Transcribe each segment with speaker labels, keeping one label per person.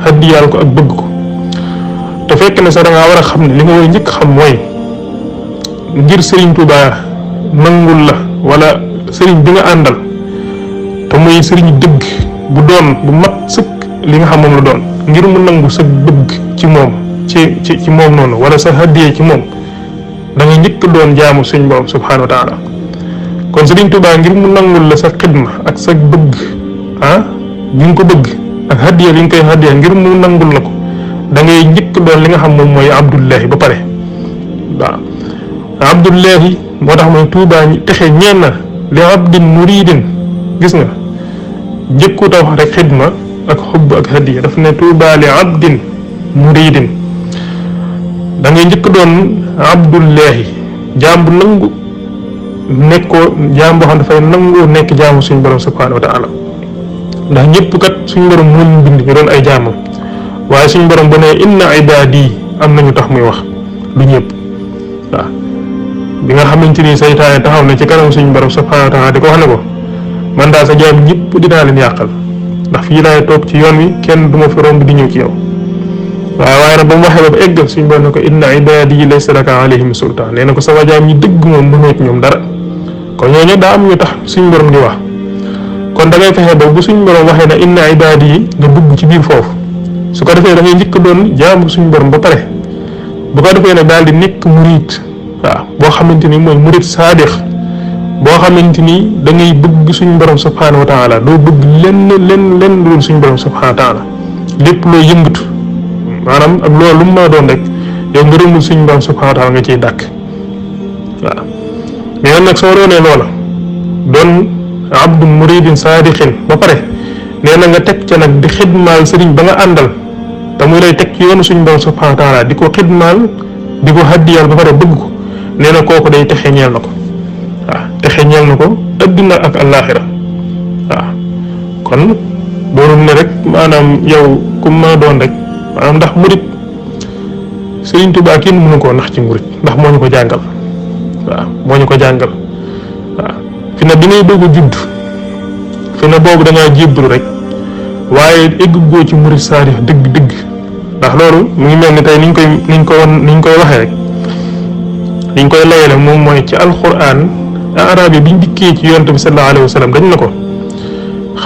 Speaker 1: haddiyal ko ak bëgg ko te fekk ne sax da ngaa war a xam ne li nga war a njëkk xam mooy ngir Serigne Touba nangul la wala Serigne bi nga àndal te muy Serigne dëgg bu doon bu mat sëkk li nga xam moom la doon ngir mu nangu sa bëgg ci moom ci moom noonu wala sa haddiyee ci moom da nga njëkk doon jaamu suñ borom subhanahu wa taala kon Serigne Touba ngir mu nangul la sa xidma ak sa bëgg gi nga ko bëgg ak haddiyee li nga koy haddiyee ngir mu nangul la ko da ngay njëkk doon li nga xam moom mooy Abdullahi ba pare waaw Abdullahi moo tax mooy Touba texe ñeen na li abdin muridin gis nga njëkkut a wax rek xidma ak xubb ak hadiya daf ne Touba li abdin muridin da ngay njëkk doon Abdullahi jaam bu nangu nekkoo jaam boo xam dafay nangoo nekk jaamu suñu borom subhanahu wa taala ndax ñëpp kat suñu borom moo leen bind ñu doon ay jaamam waaye suñu borom bu ne inna ibadi am nañu tax muy wax du ñëpp waaw bi nga xamante ni saytaane taxaw na ci kanam suñu borom subhanahu wa taala di ko wax ne ko man daal sa jaam ñëpp dinaa leen yàqal ndax fii laay toog ci yoon wi kenn du ma fi romb di ñëw ci yow waaye nag ba mu waxee ba eggal suñu borom ne ko inna ibadi laysa laka alayhim sultaan nee na ko sama jaam ñi dëgg moom mënoo ci ñoom dara kon ñooñu daa am ñu tax suñu borom di wax kon da ngay fexe ba bu suñu borom waxee ne inna ibadi yi nga dugg ci biir foofu su ko defee da ngay njëkk doon jaamu suñu borom ba pare bu ko defee nag daal di nekk murid waaw boo xamante ni mooy murid saadix boo xamante ni da ngay bëgg suñu borom subhanahu wa taala doo bëgg lenn lu suñu borom subhanahu wa taala lépp loo yëngatu maanaam ak loolu lu mu ma doon rek yow ngërëmul suñu borom subhanahu wa taala nga ciy dàkk waaw mais nag soo doonee loola doon abdu muridin saadixin ba pare nee na nga teg ca nag di xidmaal sëriñ ba nga àndal te muy lay teg ci yoonu suñu borom subhanahu wa taala di ko xidmaal di ko haddiyal ba pare bëgg ko nee na kooku day texe ñeel na ko waaw texe ñeel na ko adduna ak àllaaxira waaw kon doonul ne rek maanaam yow ku ma doon rek maanaam ndax murid Serigne Touba kenn mënu koo nax ci murid ndax moo ñu ko jàngal waaw moo ñu ko jàngal waaw fi ne bi ngay doog a judd fi ne boobu da ngaa jébbalu rek waaye egg goo ci murid saadix dëgg-dëgg ndax loolu mu ngi mel ni tey niñ koy waxee rek liñ koy layale moom mooy ci alquran arab yi biñ dikkee ci yonent bi sallallahu alayhi wa sallam dañ na ko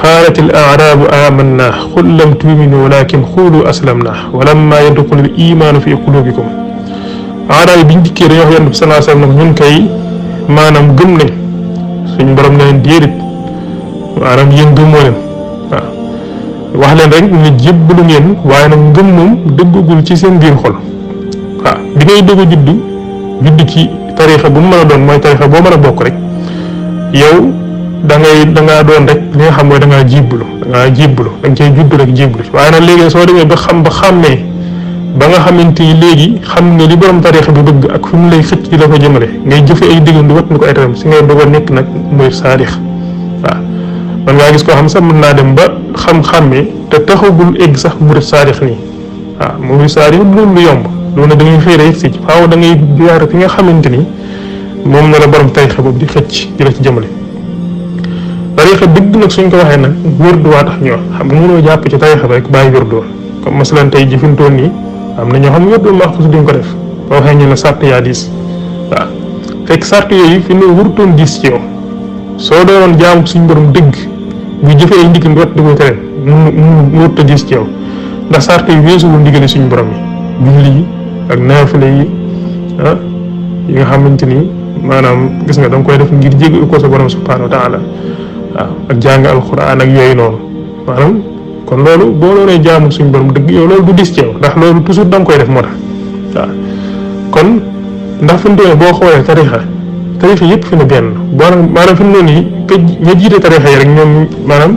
Speaker 1: xaalatil arabu amanna qul lam tuminu walakin xuulu aslamna walamma yadxulul imaanu fi qulubikum arab yi biñ dikkee dañoo wax yonent bi sallallahu alayhi wa sallam ñun kay maanaam gëm nañ suñu borom ne leen déedéet maanaam yéen gëmoo leen waaw wax leen rek ne jébbalu ngeen waaye nag ngëm moom dëggagul ci seen biir xol waaw bi ngay dëgg a judd ci tarixa bu mu mën a doon mooy tarixa boo mën a bokk rek yow da ngaa doon rek li nga xam mooy da ngaa jébbalu da nga cay judd rek jébbalu waaye nag léegi soo demee ba xàmmee ba nga xamante ni léegi xam nga li borom tarixa bi bëgg ak fi mu lay xëcc di la ko jëmale ngay jëfe ay diggante wat ni ko ay taram si ngay doog a nekk nag muy saadix waaw man ngaa gis koo xam sax mën naa dem ba xam-xàmmee te taxagul egg sax murid saadix nii waaw murid saadix loolu lu yomb loolu da ngay xëy rek si faaw da ngay jaar fi nga xamante ni moom na la borom tarixa boobu di xëcc di la ci jëmale tarixa dëgg nag suñ ko waxee nag wérdu waa tax ñu wax xam nga mënoo jàpp ci tarixa ba rek bàyyi wérdu comme masalan tey jëfintoon nii am na ñoo xam wérdu maxfus duñ ko def boo waxee ñu la sart yaa diis waaw fekk sart yooyu fi ne wurutoon diis ci yow soo doonoon jaamu suñ borom dëgg bu jëfee ay ndigal wat di koy tereen mu wurut a diis ci yow ndax sart yi weesuwul ndigali suñ borom yi julli yi ak naafile yi yi nga xamante ni maanaam gis nga da nga koy def ngir jéggi ko sa borom subhanahu wa taala waaw ak jàng alquran ak yooyu noonu maanaam kon loolu boo doonee jaamu suñ borom dëgg yow loolu du dis ci yow ndax loolu toujours da nga koy def moo tax waaw kon ndax fi mu toll boo xoolee tarixa yëpp fi ne benn maanaam fi mu ne nii que ña jiite tarixa yi rek ñoom maanaam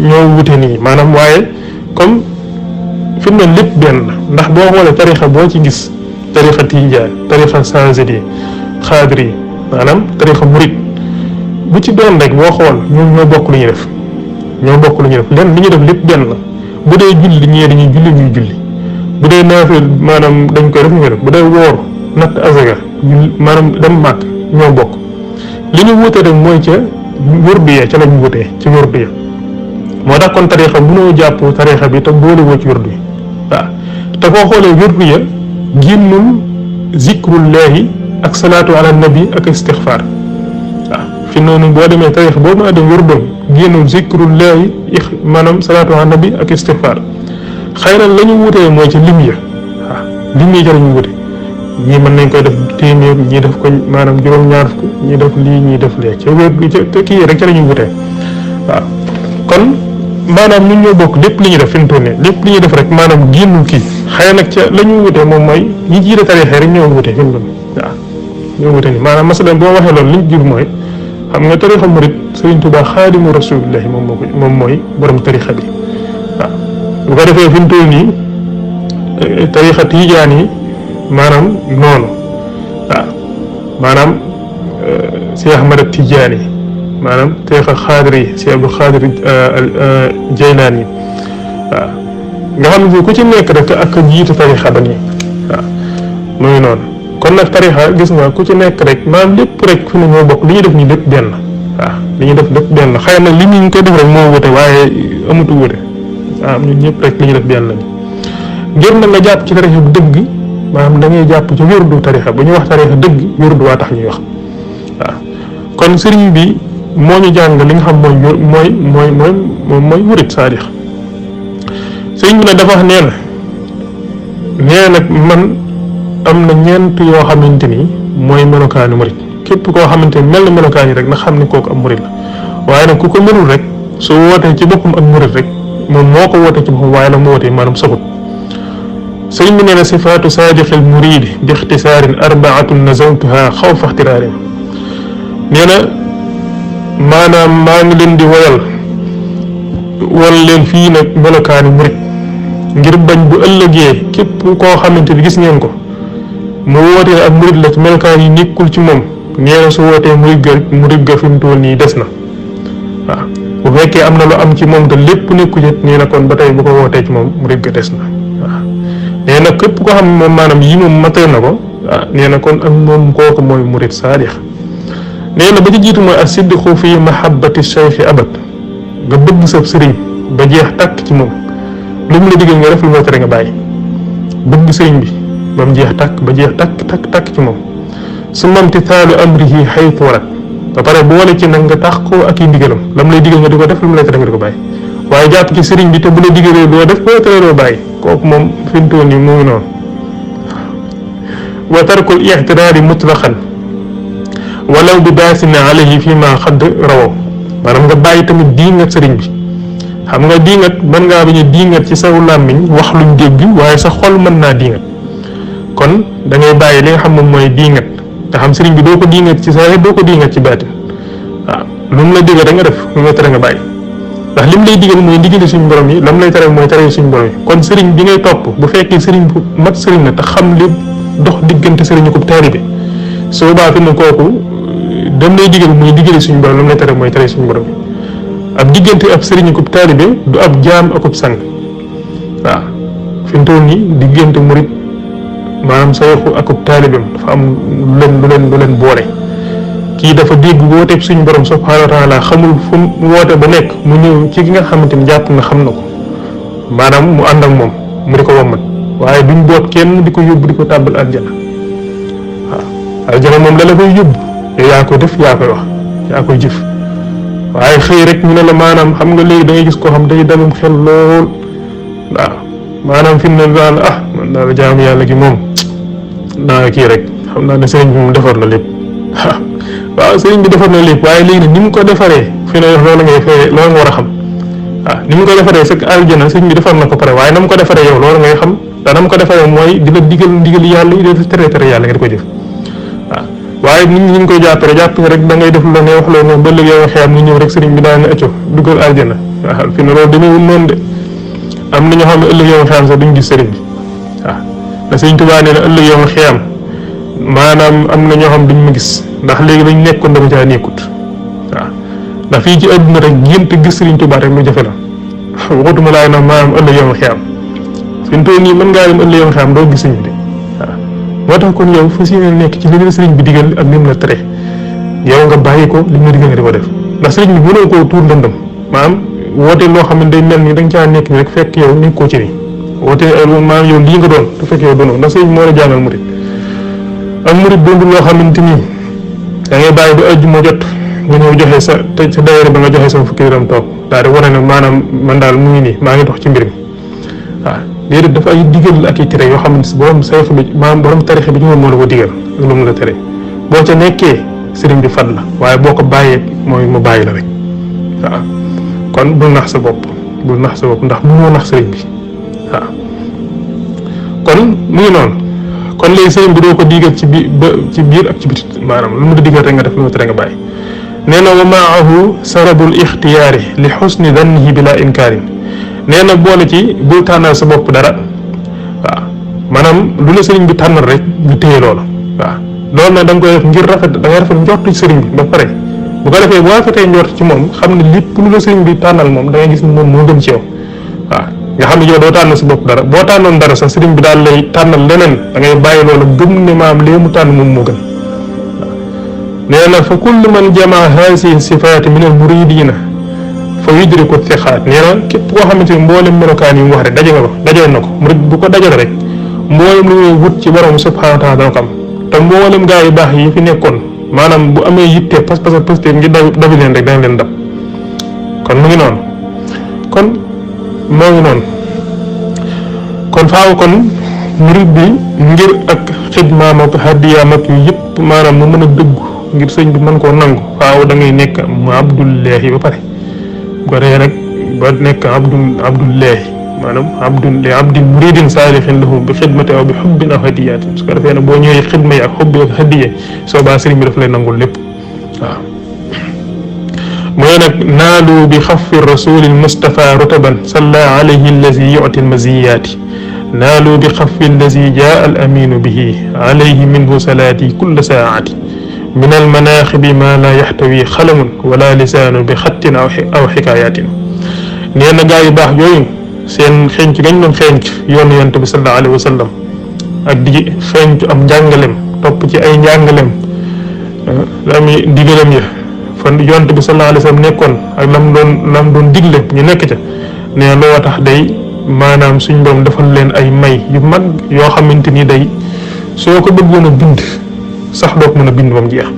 Speaker 1: ñoo wute nii maanaam waaye comme fi mu ne lépp benn ndax boo xoolee tarixa boo ci gis tarixa tijaan tarixa saazidi xaadiri maanaam tarixa murid bu ci doon rek boo xool ñoom ñoo bokk lu ñuy def lenn li ñuy def lépp benn la bu dee julli ñee dañuy julli ñuy julli bu dee naafil maanaam dañ koy def ñu def bu dee woor natt azaka maanaam dem màkk ñoo bokk li ñu wute rek mooy ca wërdu ya ca lañ wutee ci wërdu ya moo tax kon tarixa mënoo jàpp tarixa bi te boole woo ci wirdu bi waaw te boo xoolee wirdu ya génnul zikrullahi ak salaatu ala nabi ak istixfaar waaw fi noonu boo demee tarixa boo mën a dem wirdoom génnul zikrullahi maanaam salaatu ala nabi ak istixfaar xëy na la ñu wutee mooy ci lim ya waaw lim yi ca la ñu wute ñii mën nañ koy def téeméer ñii def ko maanaam juróom-ñaar fukk ñii def lii ñii def lee ca wér te kii rek ca la ñuy wutee waaw kon maanaam ñun ñoo bokk lépp li ñuy def fi mu toll nii lépp li ñuy def rek maanaam génnul kii xëy nag ca la ñu wutee moom mooy ñi jiite tarixa rek ñoo wutee fi mu toll nii waaw ñoo wutee nii maanaam masalan boo waxee loolu li ñu jur mooy xam nga tarixa murit Sëriñ Tuubaa xaadimu rasulillahi moom mooy borom tarixa bi waaw bu ko defee fi mu toll nii tarixa tijaan yi maanaam noonu waaw maanaam Cheikh Ahmad Tijaani maanaam tarixa xaadir yi Cheikh Abdul Xaadir Jaylaani waaw nga xam ne ku ci nekk rek ak jiitu tarixa ba nii waaw muy noonu kon nag tarixa gis nga ku ci nekk rek maanaam lépp rek fi ne ñoo bokk li ñuy def nii lépp benn waaw li ñuy def lépp benn xëy na li ñu koy def rek moo wute waaye amatu wute waaw ñun ñëpp rek li ñuy def benn lañu ngir na nga jàpp ci tarixa bu dëgg maanaam da ngay jàpp ci wirdu tarixa bu ñu wax tarixa dëgg wirdu waa tax ñuy wax waaw kon sëriñ bi moo ñu jàng li nga xam mooy murit saadix sëriñ bi nag dafa wax nee nag man am na ñeent yoo xamante ni mooy melokaanu murit képp koo xamante ni mel na melokaan yi rek na xam ni kooku am murit la waaye nag ku ko mënul rek su wootee ci boppam ak murit rek moom moo ko wootee ci boppam waaye la mu wootee maanaam saxut sëriñ bi nee na sifaatu saadiqil muridi bi ixtisaarin arbaatun nazawtuha xawfa ixtiraarin nee na maanaam maa ngi leen di wal leen fii nag melokaani murit ngir bañ bu ëllëgee képp koo xamante ni gis ngeen ko mu wootee ak murit la ci melokaan yi nekkul ci moom nee na su wootee murit ga fi mu toll nii des na waaw bu fekkee am na lu am ci moom te lépp nekku ci nee na kon ba tey bu ko wootee ci moom murit ga des na waaw nee na képp koo xam ne moom maanaam yi moom matee na ko nee na kon ak moom kooku mooy murit saadix nee na ba ci jiitu mooy as-sidqu fi mahabbati shaykhi abad nga bëgg sa sëriñ ba jeex tàkk ci moom lu mu la digal nga def lu mu la tere nga bàyyi bëgg sëriñ bi ba mu jeex tàkk ba jeex tàkk ci moom su mamtithaalu amrihi haythu warat ba pare boole ci nag nga tax koo ak i ndigalam la mu lay digal nga di ko def lu mu la tere nga di ko bàyyi waaye jàpp ci sëriñ bi te bu la digalee doo def bu la tere doo bàyyi kooku moom fi mu toll nii mu ngi noonu wa tarkul ixtiraari mutlaqan walaw bi baasina alayhi fi ma xadd rawo maanaam nga bàyyi tamit diingat sëriñ bi xam nga diingat mën ngaa bañ a diingat ci saw làmmiñ wax luñ dégg waaye sa xol mën naa diingat kon da ngay bàyyi li nga xam moom mooy diingat nga xam sëriñ bi doo ko diingat ci saa doo ko diingat ci baatin waaw lu mu la digal da nga def lu mu la tere nga bàyyi ndax lim lay digal mooy ndigali suñu borom yi lam lay tere mooy tere suñu borom yi kon sëriñ bi ngay topp bu fekkee sëriñ bu mat sëriñ la te xam li dox diggante sëriñ ko taalibe su boobaa fi mu kooku dam lay digal mooy digali suñu borom lam lay tere mooy tere suñu borom yi ab diggante ab sëriñ ko taalibe du ab jaam akub sang waaw fi mu toll nii diggante murit maanaam sayxu akub taalibeem dafa am lu leen boole kii dafa dégg wooteeb suñu borom subhaanahu wa taala xamul fu mu woote ba nekk mu ñëw ci ki nga xamante ni jàpp na xam na ko maanaam mu ànd ak moom mu di ko wommat waaye duñ boot kenn di ko yóbbu di ko tàbbal aljana waaw aljana moom la la koy yóbbu yaa koy def yaa koy wax yaa koy jëf waaye xëy rek ñu ne la maanaam xam nga léegi da ngay gis koo xam day dalum xel lool waaw maanaam fi mu ne daal man daal jaamu yàlla gi moom naa kii rek xam naa ne sëriñ bi moom defar na lépp waaw sëriñ bi defar na lépp waaye léegi nag ni mu ko defaree fi ne loolu ngay fee loolu nga war a xam waaw ni mu ko defaree sa aljana sëriñ bi defar na ko pare waaye na mu ko defaree yow loolu ngay xam te na mu ko defaree mooy di la digal yàlla yi di tere yàlla nga di ko jëf waaw waaye nit ñi ñu koy jàppale jàpp nga rek da ngay def la ngay wax loo moom ba léegi yow xeyam ni ñëw rek sëriñ bi daa ne acco dugal aljana waaw fi ne loolu demeewul noonu de am na ñoo xam ne ëllëg yow xeyam sax duñ gis sëriñ bi waaw da sëriñ Tuubaa nee na ëllëg yow xeyam maanaam am na ñoo xam duñ ma gis ndax léegi lañ nekkoon dama caa nekkut waaw ndax fii ci àdduna rek gént gis sëriñ Tuubaa rek lu jafe la waxutuma laay na maanaam ëllëg yow xeyam fi mu toll nii mën ngaa dem ëllëg yow xeyam doo gis sëriñ bi de moo tax kon yow fas yéene nekk ci li la sëriñ bi digal ak lim la tere yow nga bàyyi ko li mu la digal nga di ko def ndax sëriñ bi mënoo koo tuur ndëndam maanaam woote loo xam ne day mel ni da nga caa nekk ni rek fekk yow nekkoo ci ni woote maanaam yow lii nga doon te fekk yow doonoo ndax sëriñ moo la jàngal murit ak murit doon loo xamante ni da ngay bàyyi ba àjjuma jot nga ñëw joxe sa daayira ba nga joxe sama fukki dërëm toog daal di wane ne maanaam man daal mu ngi nii maa ngi dox ci mbir mi waaw déedéet dafa ay digal ak i tere yoo xam ne borom sayfu bi maanaam borom tarixe bi ñu moo la ko digal ak lu mu la tere boo ca nekkee sëriñ bi fat la waaye boo ko bàyyee mooy mu bàyyi la rek waaw kon bul nax sa bopp ndax mënoo nax sëriñ bi waaw kon mu ngi noonu kon léegi sëriñ bi doo ko digal ci biir ak ci biti maanaam lu mu la digal rek nga def lu mu tere nga bàyyi nee na wa maahu sarabul ixtiyaari li xusni dannihi bila inkaarin nee na boole ci bul tànnal sa bopp dara waaw maanaam lu la sëriñ bi tànnal rek ñu téye loola waaw loolu nag da nga koy def ngir rafet da ngay rafet njort ci sëriñ bi ba pare bu ko defee boo rafetee njort ci moom xam ne lépp lu la sëriñ bi tànnal moom da ngay gis ne moom moo gën ci yow waaw nga xam ne yow doo tànnal sa bopp dara boo tànnoon dara sax sëriñ bi daal lay tànnal leneen da ngay bàyyi loolu gëm ne maam lee mu tànn moom moo gën nee na fa kullu man jamaa haasihi sifaati min al muridina fa yudriku thiqaat nee na képp koo xamante ni mboolem melokaan yi mu wax rek dajale na ko murid bu ko dajale rek mboolem lu muy wut ci borom subhanahu wa taala dana ko am te mboolem gaa yu baax yi fi nekkoon maanaam bu amee yitte pas-pas ngir dabi leen rek dana leen dab kon mu ngi noonu kon moo ngi noonu kon faaw kon murid bi ngir ak xidmaam ak hadiyaam ak yu yëpp maanaam mu mën a dëggu ngir sëñ bi mën koo nangu faaw da ngay nekk mu abdullahi ba pare bu ko defee nag ba nekk abdullahi maanaam abdin muridin saalixin lahu bi xidmati aw bi xubbin aw hadiyatin su ko defee nag boo ñëwee xidma yi ak xubbi ak hadiya soo baa sëriñ bi daf lay nangul lépp waaw mooy nag naalu bi xafi rasuli almustafa rutaban salla alayhi allazi yuti almaziyaati naalu bi xafi allazi jaa al aminu bihi alayhi minhu salaati kulla saati min almanaaxibi ma la yaxtawi xalamun wala lisaanu bi xattin aw xikaayatin nee na gaa yu baax yooyu seen xeeñcu gañ doon xeeñcu yoonu yonent bi sallallahu alayhi wa sallam ak di xeeñcu am njàngalem topp ci ay njàngalem lami digalam ya fan yonent bi sallallahu alayhi wa sallam nekkoon ak lam doon digle ñu nekk ca nee loo tax day maanaam suñ borom defal leen ay may yu mag yoo xamante ni day soo ko bëggoon a bind sax doo ko mën a bind ba mu jeex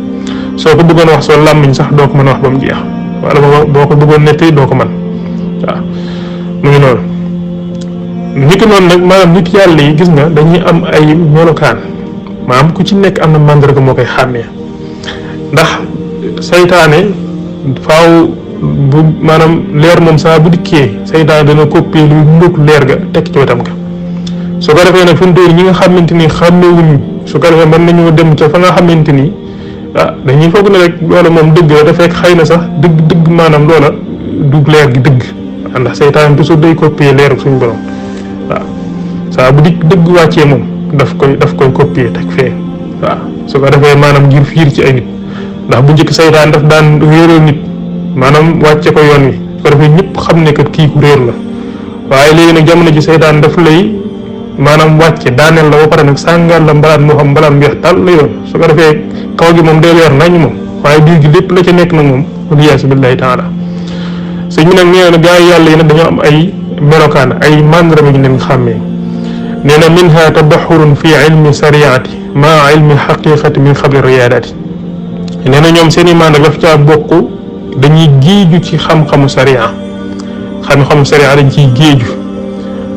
Speaker 1: soo ko bëggoon wax soo làmmiñ sax doo ko mën a wax ba mu jeex wala boo ko bëggoon nettali doo ko mën waaw mu ngi noonu nit noonu nag maanaam nit yàlla yi gis nga dañuy am ay melokaan maanaam ku ci nekk am na màndarga moo koy xàmmee ndax saytaane faaw bu maanaam leer moom saa bu dikkee saytaane dana copier lu ndóog leer ga tekk ci wetam ga su ko defee nag fi mu toll ñi nga xamante ni xàmmewuñ su ko defee mën nañoo dem ca fa nga xamante ni dañuy foog ne rek loola moom dëgg la dafay xëy na sax dëgg maanaam loola du leer gi dëgg ndax seytaan toujours day copier leer ak suñu borom waaw saa bu dëgg wàccee moom daf koy copier teg fee waaw su ko defee maanaam ngir fiir ci ay nit ndax bu njëkk seytaan daf daan réeral nit maanaam wàcce ko yoon wi su ko defee ñëpp xam ne kat kii ku réer la waaye léegi nag jamono ji seytaan daf lay maanaam wàcce daaneel la ba pare nag sàngal la mbalaat moo xam mbalaat mu weex tàll la yoon su ko defee kaw gi moom day leer nañ moom waaye biir gi lépp la ca nekk nag moom waliyaasu billahi taala sëñ bi nag nee na gaa yi yàlla yi nag dañoo am ay melokaan ay màndarga ñu leen xàmmee nee na minha tabaxurun fi ilmi sariati maa ilmi xaqiqati min xabli riyaadaati nee na ñoom seen i màndarga daf caa bokk dañuy géeju ci xam-xamu sariya xam-xamu sariya dañ ciy géeju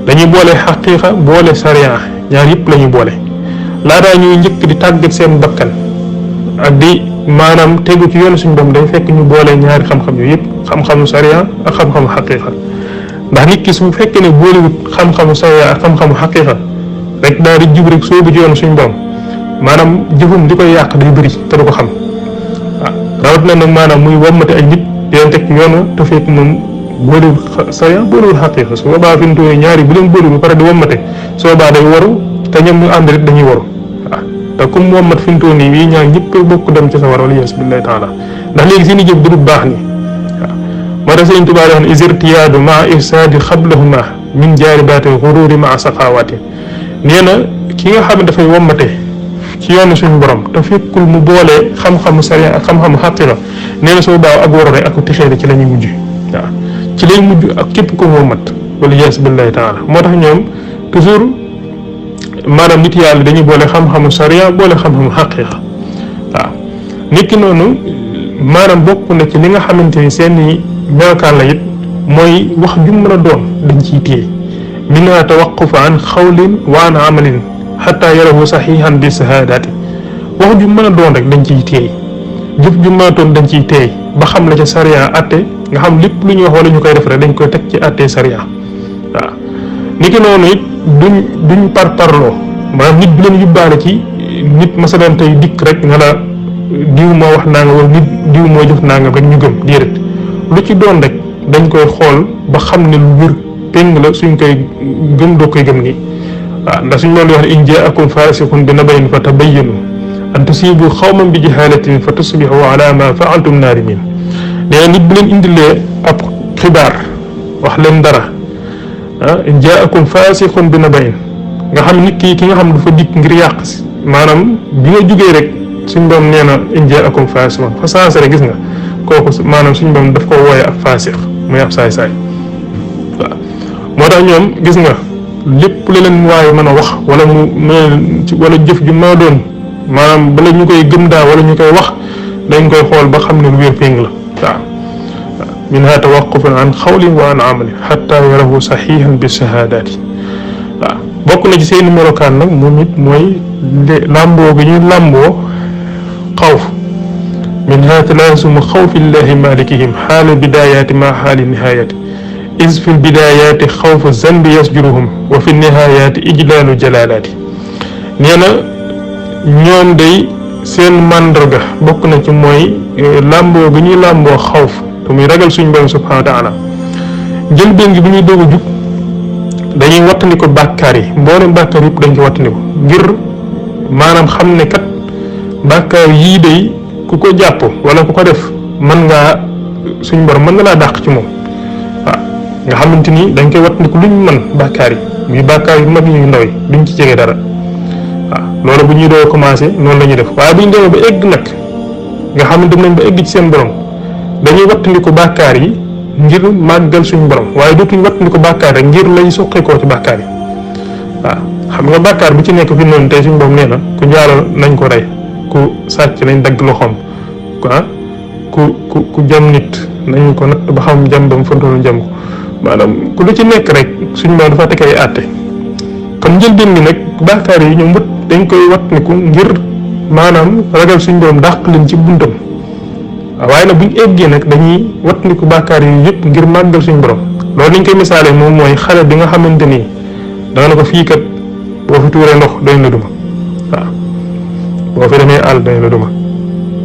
Speaker 1: dañuy boole xaqiqa boole sariya ñaar yëpp la ñuy boole laataa ñuy njëkk di tàggat seen bakkan ak di maanaam tegu ci yoonu suñu borom day fekk ñu boole ñaari xam-xam yooyu yëpp xam-xamu sariya ak xam-xamu xaqiqa ndax nit ki su fekkee ne boolewut xam-xamu sariya ak xam-xamu xaqiqa rek daal di jub rek soobu ci yoonu suñu borom maanaam jëfum di koy yàq day bëri te du ko xam waaw rawat na nag maanaam muy wommate ay nit di leen teg yoonu te fekk moom boolewul sariya boolewul xaqiqa su boobaa fi mu toll ñaari bu leen boolewul ba pare di wommate su boobaa day waru te ñoom ñu ànd rek dañuy waru waaw te comme wommat fi mu toll nii wii ñaar ñëpp bokk dem ci sa war wala yes billahi taala ndax léegi seeni jëf du baax ni waaw moo tax Sëriñ Tuubaa wax ne isirtiyaadu maa ifsaadi xablahuma min jaaribaati xururi maa saqawaati nee na ki nga xam ne dafay wommate ci yoonu suñu borom te fekkul mu boole xam-xamu sariya ak xam-xamu xaqiqa nee na soo baaw ak waru rek ak tixee ci la ñuy mujj waaw ci lay mujj ak képp ko moo mat wala yaas billahi taala. moo tax ñoom toujours maanaam nit yàlla dañuy boole xam-xamu sariya boole xam-xamu xaqiqa waaw. nit ki noonu maanaam bokk na ci li nga xamante ni seeni melokaan la it mooy wax ju mën a doon dañ ciy téye minha tawaquf an xawlin wa an amalin xataa yarahu saxihan bi sahadaati. wax ju mën a doon rek dañ ciy téye jëf ju mën a doon dañ ciy téye ba xam la ca sariya atte nga xam lépp lu ñuy wax wala ñu koy def rek dañ koy teg ci atte sariya waaw. niki noonu it duñ parparloo maanaam nit bi leen yóbbaale ci nit masalan tey dikk rek nga la diw moo wax naa nga wala nit diw moo jëf naa nga rek ñu gëm déedéet lu ci doon rek dañ koy xool ba xam ne lu wér péng la suñ koy gëm doo koy gëm nii waaw. ndax suñ loolu wax ne in jaakum faasiqun bi nabayin fa tabayyanu an tusibu xawman bi jahalatin fa tusbihu ala ma faaltum naadimin. nee nit bu leen indilee ab xibaar wax leen dara in jaakum faasiqun bi nabayin nga xam nit ki nga xam dafa dikk ngir yàq si maanaam bi nga jugee rek suñ borom nee na in jaakum faasiqun fa sensé rek gis nga kooku maanaam suñ borom daf ko wooye ab faasiq muy ab saay-saay waaw. moo tax ñoom gis nga lépp la leen waaye mën a wax wala mu wala jëf ju ma doon maanaam bala ñu koy gëm daa wala ñu koy wax dañ koy xool ba xam ne lu wér péng la waaw. minha tawaqufun an xawlin wa an amalin xatta yarahu saxihan bi shahadaati waaw. bokk na ci seeni melokaan nag moom it mooy làmboo gi ñuy làmboo xawf minha talaasumu xawfillahi malikihim xaala bidayaati ma xaali nihaayati is fi lbidayaati xawfu zanbi yasjuruhum wa fi nihaayati ijlaalu jalalaati. nee na ñoom day seen màndarga bokk na ci mooy làmboo gi ñuy làmboo xawf te muy ragal suñ borom subhanahu wa taala. njëlbéen gi bu ñuy doog a jug dañuy wattandiku bàkkaar yi mboolem bàkkaar yëpp dañ ko wattandiku ngir maanaam xam ne kat bàkkaar yii day ku ko jàpp wala ku ko def mën ngaa suñ borom mën nga laa dàq ci moom waaw. nga xamante ni dañ koy wattandiku luñ mën bàkkaar yi muy bàkkaar yu mag yu ndaw yi duñ ci jege dara waaw. loolu bu ñuy doo commencé noonu la ñuy def waaye bu ñu demee ba egg nag nga xam ne dem nañ ba egg ci seen borom dañuy wattandiku bàkkaar yi ngir màggal suñ borom waaye dootuñ wattandiku bàkkaar rek ngir lay soqeekoo ci bàkkaar yi waaw. xam nga bàkkaar bu ci nekk fi noonu tey suñ borom nee na ku njaaloo nañ ko rey ku sàcc nañ dagg loxoom ah ku jam nit nañ ko natt ba xam jam ba mu fantoon jam ko maanaam ku lu ci nekk rek suñ borom dafa teg ay àtte. kon njëlbéen gi nag bàkkaar yi ñoom dañ koy wattandiku ngir maanaam ragal suñ borom dàq leen ci buntam waaye nag buñ eggee nag dañuy wattandiku bàkkaar yi yëpp ngir màggal suñ borom. loolu liñ koy misaale moom mooy xale bi nga xamante ni danga na ko fii kat boo fi tuuree ndox doy na duma waaw boo fi demee àll doy na duma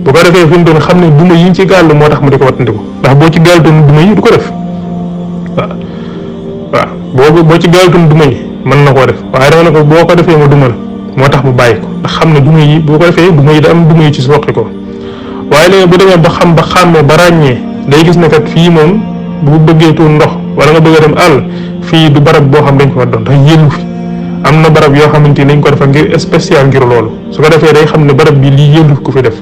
Speaker 1: bu ko defee fi mu doon xam ne duma yi ci gàll moo tax mu di ko wattandiku ndax boo ci gàllutoon duma yi du ko def waaw boo ci gàllutoon duma yi mën na koo def waaye dama ne ko boo ko defee ma duma la moo tax mu bàyyi ko ndax xam ne duma yi boo ko defee duma yi da am duma yi ci soqi ko waaye léegi bu demee ba xam ba xàmmee ba ràññee day gis ne kat fii moom bu bëggee tuur ndox wala nga bëgg a dem àll fii du barab boo xam dañ ko war doon ndax yëllu fi am na barab yoo xamante ni dañ ko defal ngir spécial ngir loolu su ko defee day xam ne barab bi lii yëllu ko fi def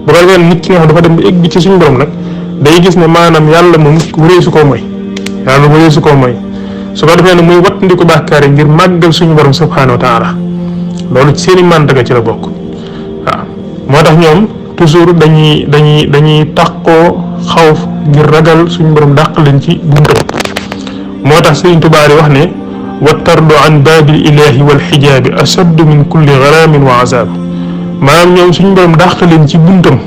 Speaker 1: bu ko defee nit ki nga xam dafa dem ba egg ci suñu borom nag day gis ne maanaam yàlla moom wëree su koo mooy yàlla wëree su koo mooy su ko defee ne muy wattandiku bàkkaar yi ngir màggal suñu borom subhanahu wa taala loolu ci seen i màndaga ci la bokk waaw. moo tax ñoom toujours dañuy tàqoo xawf ngir ragal suñu borom dàq leen ci buntam. moo tax Sëriñ Tuubaa wax ne wa tardu an baabil ilahi wal xijaabi ashaddu min kulli garaamin wa azab maanaam ñoom suñu borom dàq leen ci buntam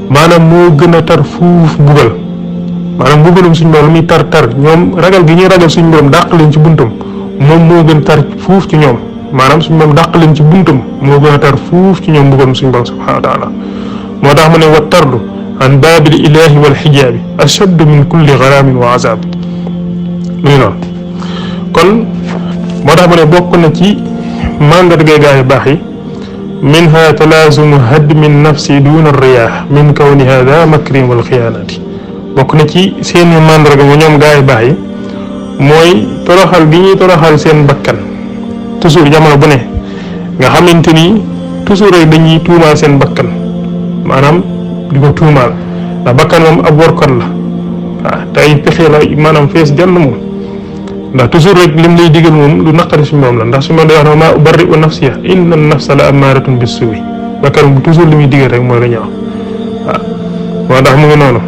Speaker 1: maanaam moo gën a tar fuuf mbugal maanaam mbugalum suñu borom lu muy tar ñoom ragal gi ñuy ragal suñu borom dàq leen ci buntam moom moo gën a tar fuuf ci ñoom maanaam suñu borom dàq leen ci buntam moo gën a tar fuuf ci ñoom mbugalum suñu borom subhanahu wa taala moo tax mu ne wa tardu an baabil ilahi wal xijaabi ashaddu min kulli garaamin wa azab muy noonu kon moo tax mu ne bokk na ci mandargay gaa yu baax yi minha talaazumu hadmi nafsi duna riyaax min kawniha daa makrin wal xiyaanaati bokk na ci seeni mandarga mu ñoom gaa yu baax yi mooy toroxal gi ñuy toroxal seen bakkan toujours jamono bu ne nga xamante ni toujours rek dañuy tuumaal seen bakkan maanaam di ko tuumaal ndax bakkan moom ab workat la te ay pexe la maanaam fees jàll moom ndax toujours rek lim lay digal moom lu naqari suñu borom la ndax suñu borom day wax ne maa ubarri'u nafsiya inna nafsa la amaaratun bis-suu'i bakar bu toujours li muy digal rek mooy lu ñaaw moo tax mu ngi noonu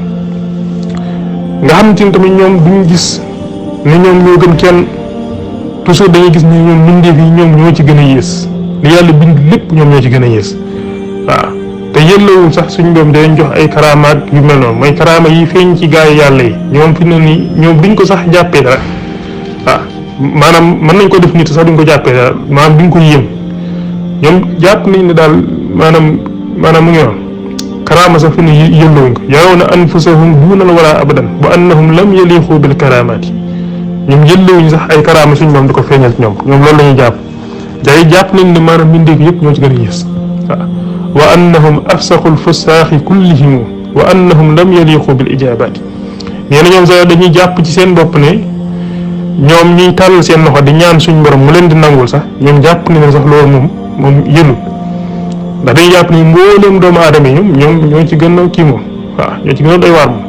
Speaker 1: nga xam te tamit ñoom duñu gis ne ñoom ñoo gën kenn toujours dañuy gis ne ñoom mbindeef yi ñoom ñoo ci gën a yées li yàlla bind lépp ñoom ñoo ci gën a yées te yëllawul sax suñ doom dañ jox ay karaamaat yu mel noonu mooy karaama yi feeñ ci gaay yàlla yi ñoom fi ne nii ñoom duñ ko sax jàppee dara maanaam mën nañ ko def nit sax duñ ko jàppee dara maanaam duñ ko yéem ñoom jàpp nañ ne daal maanaam mu ngi noonu karaama sax fi ne yëllawuñ ko yarawna anfusahum duunal wala abadan wa annahum lam yaliqu bil karaamaati ñoom yëllawuñ sax ay karaama suñ moom di ko feeñal ci ñoom loolu la ñuy jàpp nañ ne maanaam mbindeef yëpp ñoo ci gën a yées wa annahum afsaqul fusaaxi kullihim wa annahum lam yaliqu bil ijaabaati nee na ñoom sax dañuy jàpp ci seen bopp ne ñoom ñuy tàllal seen loxo di ñaan suñ borom mu leen di nangul sax ñoom jàpp ne sax loolu moom yëlul ndax dañuy jàpp ni mbooleem doomu aadama yi ñoom ñoo ci gën a kii moom ñoo ci gën a doy waar moom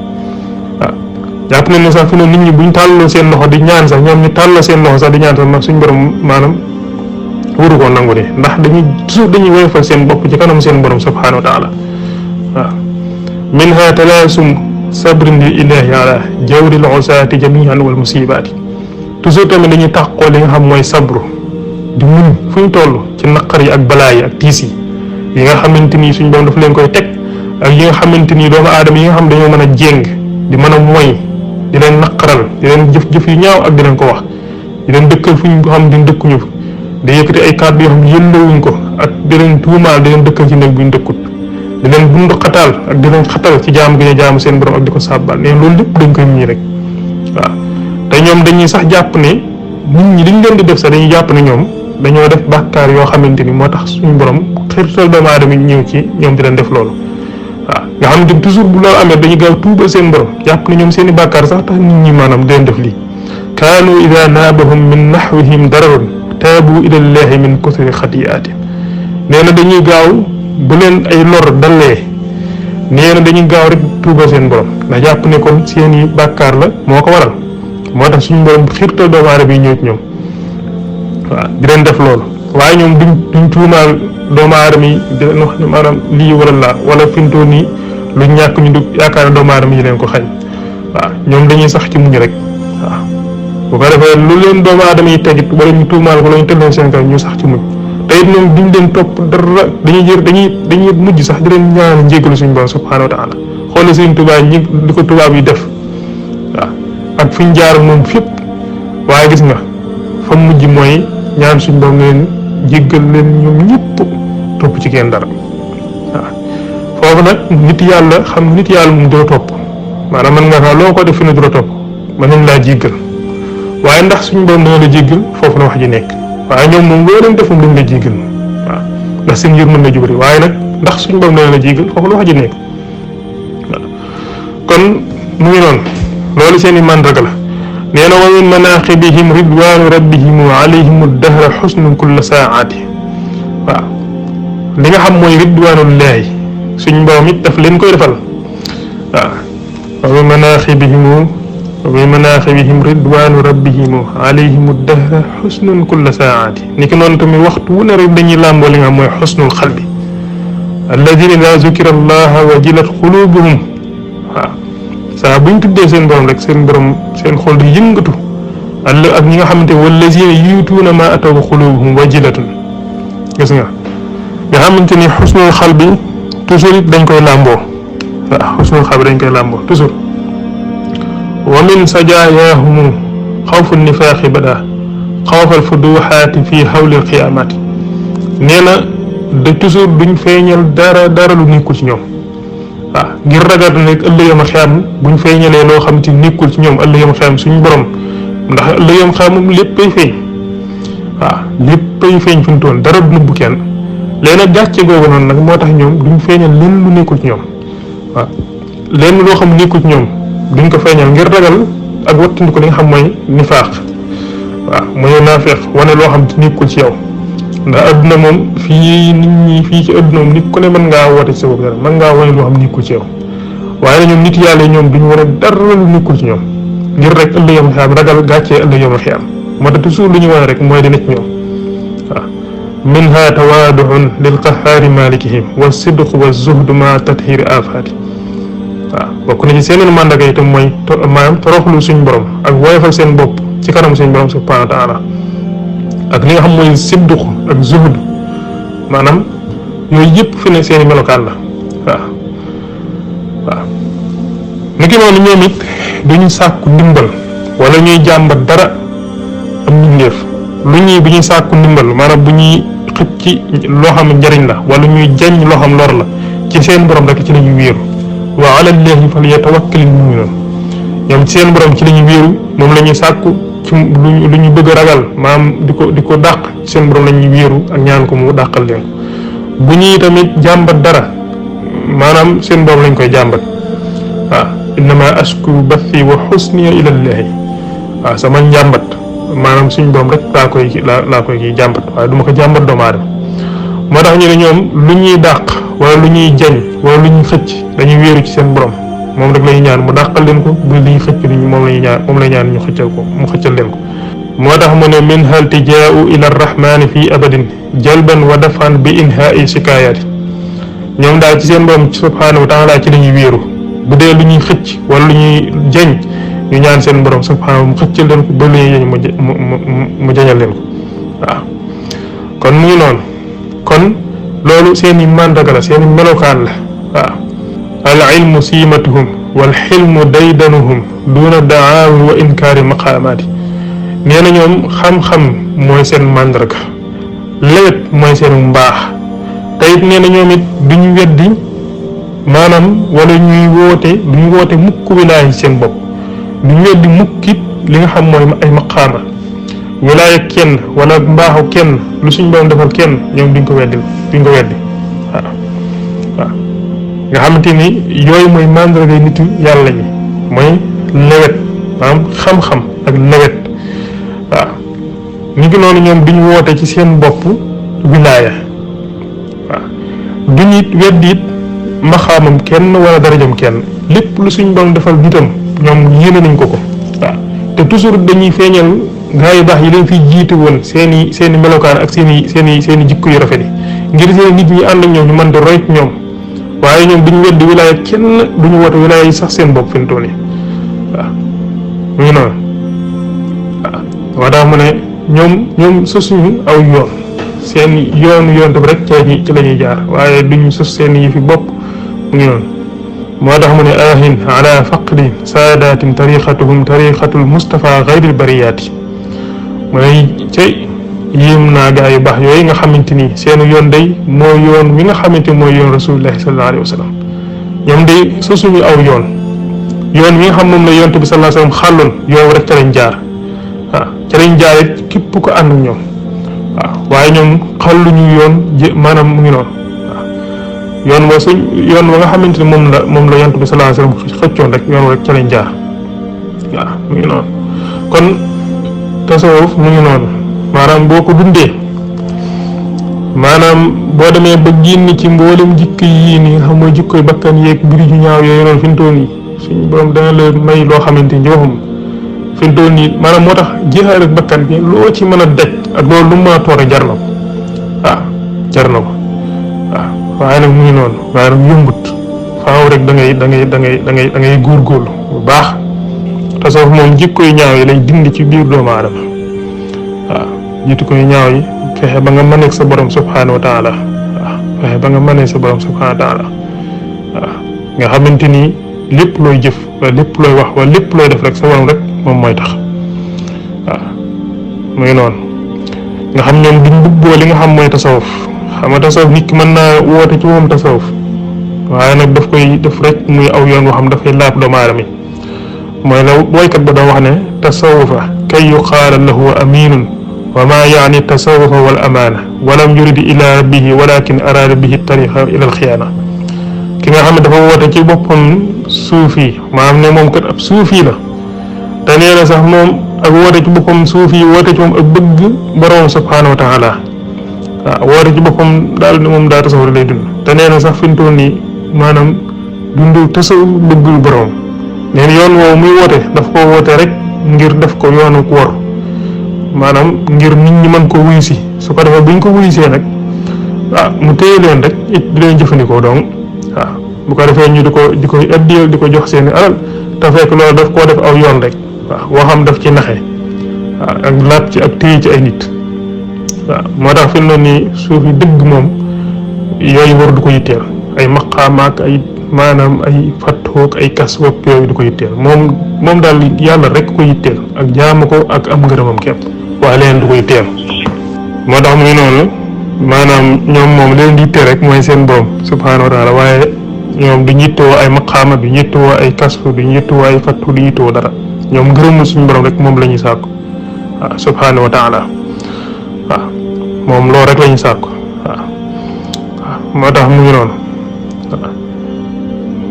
Speaker 1: jàpp nañ ne sax fi ne nit ñi buñ tàllal seen loxo di ñaan sax ñoom ñu tàllal seen loxo sax di ñaan sax suñ borom maanaam wuru ko nangu de ndax dañuy woyofal seen bopp ci kanam seen borom subhanahu wa taala minha talaasum sabrin lil ilahi ala jawril usaati jamian wal musibaati toujours tamit dañuy tàqoo li nga xam mooy sabru di muñ fu ñu toll ci naqar yi ak balaa yi ak tiis yi nga xamante ni suñ borom daf leen koy teg ak yi nga xamante ni doomu aadama yi nga xam dañoo mën a jéng di mën a moy di leen naqaral di leen jëf yu ñaaw ak di leen ko wax di leen dëkkal fu ñu xam di dëkkuñu fa di yëkkati ay kàddu yoo xam ne yëllawuñ ko ak di leen tuumaal di leen dëkkal ci néeg bu ñu dëkkut di leen bundu xataal ak di leen xatal ci jaamu gi ñu jaamu seen borom ak di ko sàbbal ne loolu lépp dañ koy muñ rek te ñoom dañuy sax jàpp ne nit ñi liñ leen di def sax dañuy jàpp ne ñoom dañoo def bàkkaar yoo xamante ni moo tax suñu borom xirtal doomu aadama yi ñëw ci ñoom di leen def loolu nga xamante ni toujours bu loolu amee dañuy gaaw tuubal seen borom jàpp ne ñoom seen i bàkkaar sax tax nit ñi maanaam di leen def lii kaanu ida naabahum min naxwihim dararun taabu ilallahi min kusri xatiyaati nee na dañuy gaaw bu leen ay lor dalee nee na dañuy gaaw rek tuubal seen borom ndax jàpp ne kon seen i bàkkaar la moo ko waral moo tax suñu borom xiirtal doomu aadama yi ñëw ci ñoom di leen def loolu waaye ñoom duñ tuumaal doomu aadama yi di leen wax ne maanaam lii wala laa wala fintoo nii lu ñàkk ñu dugg yaakaar ne doomu aadama yi leen ko xañ ñoom dañuy sax ci muñ rek bu ko defee lu leen doomu aadama yi tegit wala ñu tuumaal ko la ñu teg leen seen kaw ñu sax ci muñ te it ñoom duñ leen topp dara dañuy mujj sax di leen ñaan njéggalu suñu borom subhanahu wa taala xoole Sëriñ Tuubaa ñi di ko tubaab yi def ak fi ñu jaar moom fépp waaye gis nga fa mujj mooy ñaan suñu borom leen jéggal leen ñoom ñëpp topp ci kenn dara foofu nag nit yàlla xam nit yàlla moom doo topp maanaam mën nga fa loo ko def fi ne doo topp mën nañ laa jéggal waaye ndax suñu borom dana la jéggal foofu la wax ji nekk waaye ñoom moom loo leen def moom dañ la jéggal ndax seen yër mën na jubari waaye nag ndax suñu borom dana la jéggal foofu la wax ji nekk kon mu ngi noonu loolu seen i màndarga la nee na wa min manaqibihim ridwanu rabbihim alayhim dahra xusnu kulla saaati li nga xam mooy ridwanullahi suñ borom it daf leen koy defal wa min manaqibihim ridwanu rabbihim alayhim dahra xusnu kulla saaati ni ki noonu tamit waxtu wu ne rek dañuy làmboo li nga xam mooy xusnul xalbi alladina ida zukira allaha wajilat xulubuhum saa buñ tuddee seen borom rek seen borom seen xol di yëngatu ak ñi nga xamante wallazina yutuuna ma ataw xulubuhum wajilatun gis nga xamante ni xusnul xal bi toujours it dañ koy làmboo xusnul xal bi dañ koy làmboo toujours wa min sajaayaahum xawfu nifaaqi bada xawfal fuduxaati fii xawlil qiyaamaati nee na de toujours duñ feeñal dara lu nekkul ci ñoom ngir ragal nekk ëllëgam xiyam buñ feeñalee loo xam te nekkul ci ñoom ëllëgam xiyam suñu borom ndax ëllëgam xiyam moom léppay feeñ léppay feeñ fi mu toll dara du nëbbu kenn léegi nag gàcce googu noonu nag moo tax ñoom duñ feeñal lenn lu nekkul ci ñoom lenn loo xam nekkul ci ñoom duñ ko feeñal ngir ragal ak wattandiku ko li nga xam mooy nifaaq mooy naafeq wane loo xam te nekkul ci yow ndax adduna moom fii nit ñi fii ci adduna moom nit ku ne mën ngaa woote ci sa bopp dara mën ngaa wane loo xam nekkul ci yow waaye ñoom nit yàlla ñoom duñu wane dara lu nekkul ci ñoom ngir rek ëllëg yawmal xiyaam ragal gàccee ëllëg yawmal xiyaam moo tax toujours lu ñu wane rek mooy di nekk ñoom waaw minha tawaaduun lil qahaari malikihim wa sidq wa zuhd ma tathiri afaati waaw bokk na ci seeneen màndaga itam mooy maanaam toroxlu suñ borom ak woyofal seen bopp ci kanam suñ borom subhanahu wa taala ak li nga xam mooy sidq ak zuhd maanaam yooyu yëpp fi ne seeni melokaan la waaw waaw ni ki noonu ñoom it duñu sàkku ndimbal wala ñuy jàmbat dara am mbindeef lu ñuy bu ñuy sàkku ndimbal maanaam bu ñuy xëcc ci loo xam njariñ la wala ñuy jañ loo xam lor la ci seen borom rek ci la ñuy wéeru wa ala llahi falyatawakkalil mu'minun ñoom ci seen borom ci la ñuy wéeru moom la ñuy sàkku ci lu ñu bëgg a ragal maanaam di ko dàq ci seen borom la ñuy wéeru ak ñaan ko mu dàqal leen bu ñuy tamit jàmbat dara maanaam seen borom lañ koy jàmbat waaw innama ashku bathi wa husniya ila llahi waaw sama njàmbat maanaam suñ borom rek laa koy kii jàmbat waaye du ma ko jàmbat doomu aadama moo tax ñu ne ñoom lu ñuy dàq wala lu ñuy jañ wala lu ñuy xëcc dañuy wéeru ci seen borom moom rek la ñuy ñaan mu dàqal leen ko bu li ñuy xëcc moom la ñuy ñaan ñu xëccal ko mu xëccal leen ko moo tax mu ne min hal tijaau ila arrahmani fi abadin jalban wa dafan bi inhaai shikayaati ñoom daal ci seen borom subhanahu wa taala ci la ñuy wéeru bu dee lu ñuy xëcc wala lu ñuy jañ ñu ñaan seen borom subhanahu mu xëccal leen ko ba lu ñuy jañ mu jañal leen ko waaw kon mu ngi noonu kon loolu seeni màndaga la seeni melokaan la waaw al ilmu siimatuhum wal xilmu daydanuhum duna daawi wa inkaari maqaamaati nee na ñoom xam-xam mooy seen màndarga lewet mooy seen mbaax te it nee na ñoom it duñu weddi maanaam wala ñuy woote mukk wilaaya ci seen bopp duñu weddi mukkit li nga xam mooy ay maqaama wilaaya kenn wala mbaaxu kenn lu suñ borom defal kenn ñoom duñ ko weddi waaw waaw nga xamante ni yooyu mooy màndarga nitu yàlla ñi mooy lewet maanaam xam-xam ak lewet waaw ni ngi noonu ñoom duñ woote ci seen bopp wilaaya waaw duñ it weddi it maxaamam kenn wala darajam kenn lépp lu suñ borom defal nitam ñoom yéene nañ ko waaw te toujours dañuy feeñal gaa yu baax yi leen fi jiitu woon seeni melokaan ak seeni jikko yu rafet yi ngir seen nit ñi ànd ak ñoom ñu mën di roy ñoom waaye ñoom duñ weddi wilaaya kenn duñu woote wilaaya yi sax seen bopp fi mu toll nii waaw mu ngi noonu waaw tax mu ne ñoom sosuñu aw yoon seen yoon tam rek ci la ñuy jaar waaye duñu sos seen yi fi bopp mu ngi noonu moo tax mu ne ahin ala faqdi saadatin tariqatuhum tariqatul mustafa gayril bariyaati mu ne cay yéem naa gaa yu baax yooyu nga xamante ni seenu yoon day mooy yoon wi nga xamante mooy yoon rasulillahi sallallahu alayhi wa sallam ñoom day sosuñu aw yoon wi nga xam moom la yonte bi sallallahu alayhi wa sallam xàlloon yow rek ca lañ jaar waaw ca lañ jaar it képp ko ànd ak ñoom waaw waaye ñoom xàlluñu yoon maanaam mu ngi noonu waaw yoon wa nga xamante ni moom la yonte bi sallallahu alayhi wa sallam xëccoon rek yoon rek ca lañ jaar waaw mu ngi noonu kon tasawuf mu ngi noonu maanaam boo ko dundee maanaam boo demee ba génn ci mboolem jikko yii nii nga xam mooy jikkoy bakkan yeeg mbiri ju ñaaw yooyu noonu fi mu toll nii suñu borom dana la may loo xamante ni waxum fi mu toll nii maanaam moo tax jihaad ak bakkan bi loo ci mën a daj ak loolu lu mu mën a toore jar na ko waaw jar na ko waaw waaye nag mu ngi noonu waaye nag yombut faaw rek da ngay góorgóorlu bu baax tasawuf moom jikko yu ñaaw yi lay dindi ci biir doomu aadama waaw jiitu koy ñaaw yi fexe ba nga mëneeg sa borom subhanahu wa taala waaw fexe ba nga mëneeg sa borom subhanahu wa taala waaw nga xamante ni lépp looy jëf wala lépp looy wax wala lépp looy def rek sa borom rek moom mooy tax waaw muy noonu nga xam ñoom duñ bubboo li nga xam mooy tasawuf xam nga tasawuf nit ki mën naa woote ci moom tasawuf waaye nag daf koy def rek muy aw yoon boo xam dafay laab doomu aadama yi mooy la boykat ba doon wax ne tasawufa kay yuqaala lahu aminun wa ma yaani tasawufa wal amaana walam yuridi ila rabbihi walakin araada bihi tariqa ila alxiyaana ki nga xam ne dafa woote ci boppam suufi maanaam ne moom kat ab suufi la te nee na sax moom ak woote ci boppam suufi woote ci moom ak bëgg borom subhanahu wa taala waaw woote ci boppam daal ne moom daa tasawur lay dund te nee na sax fi mu toll nii maanaam dundul tasawuf bëggul borom neen yoon woowu muy woote daf ko woote rek ngir def ko yoonu wor maanaam ngir nit ñi mën ko wuyu si su ko defee buñ ko wuyusee nag mu téye leen rek it di leen jëfandikoo dong bu ko defee ñu di ko addiyal di ko jox seeni alal te fekk loolu daf koo def aw yoon rek waxam daf ci naxe ak laat ci ak téye ci ay nit moo tax fi mu ne nii suufi dëgg moom yooyu war du ko yitteel ay maqaamaak ay maanaam ay fattoog ay kaswoog yooyu du ko yitteel moom daal yàlla rek ko yitteel ak jaamu ko ak am ngërëmam képp waaye leen du ko yitteel moo tax muy noonu maanaam ñoom moom leen di yitteel rek mooy seen borom subhaanahu wa taala waaye ñoom duñ yittewoo ay maqaama duñ yittewoo ay kasfu duñ yittewoo ay fattu duñ yittewoo dara ñoom ngërëmul suñu borom rek moom la ñuy sàkku subhaanahu wa taala moom loolu rek la ñuy sàkku moo tax mu ngi noonu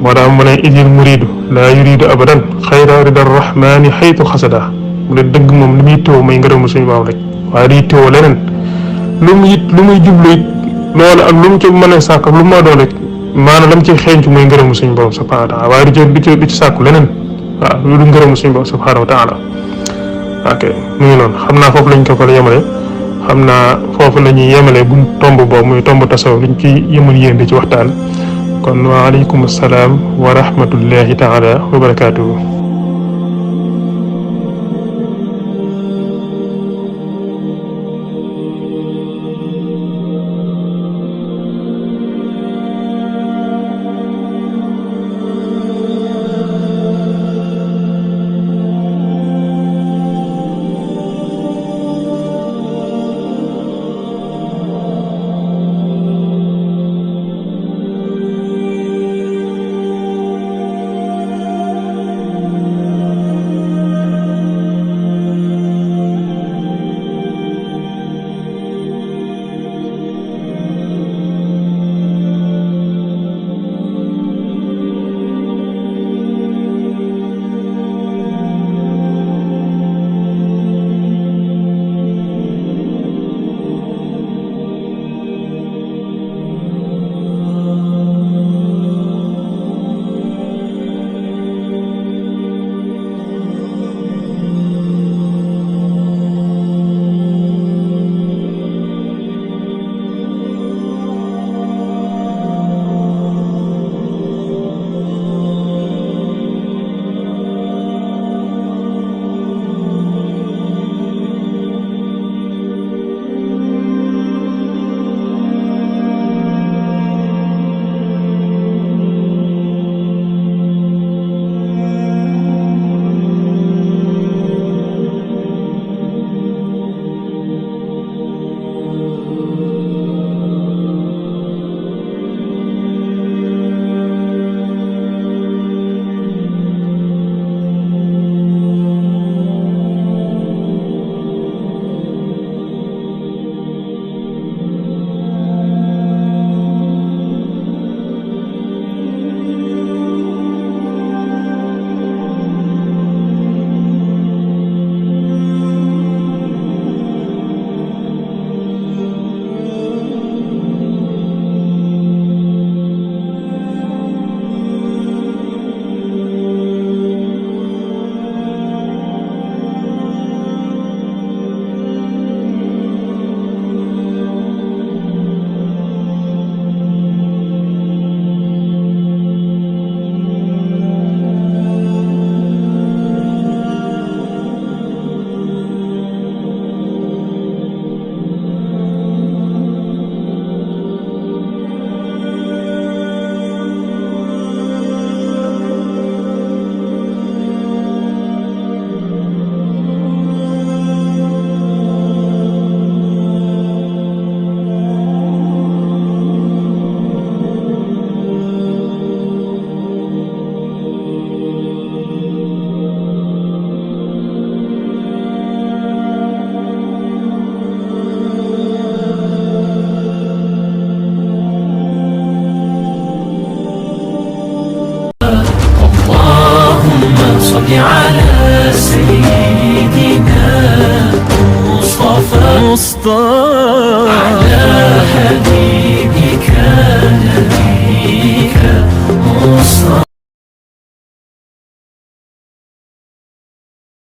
Speaker 1: moo tax mu ne idil muridu laa yuridu abadan xayra rida rahmani xaytu xasada mu ne dëgg moom li muy yittewoo mooy ngërëmul suñu borom rek waaye du yittewoo leneen lu muy jublu it loolu ak lu mu ci mën a sàkk ak lu mu doon rek maanaam lam ci xeeñcu mooy ngërëmu suñu borom subhanahu wa taala waaye du ci sàkku leneen lu du ngërëmu suñu borom subhanahu wa taala ok mu ngi noonu xam naa foofu lañ ko fa yemale xam naa foofu la ñuy yemale buñ tomb boobu muy tomb tasawuf liñ ci yemal yéen di ci waxtaan kon waaleykum salaam wa rahmatullahi taala wa barakaatuhu
Speaker 2: على سيدنا مصطفى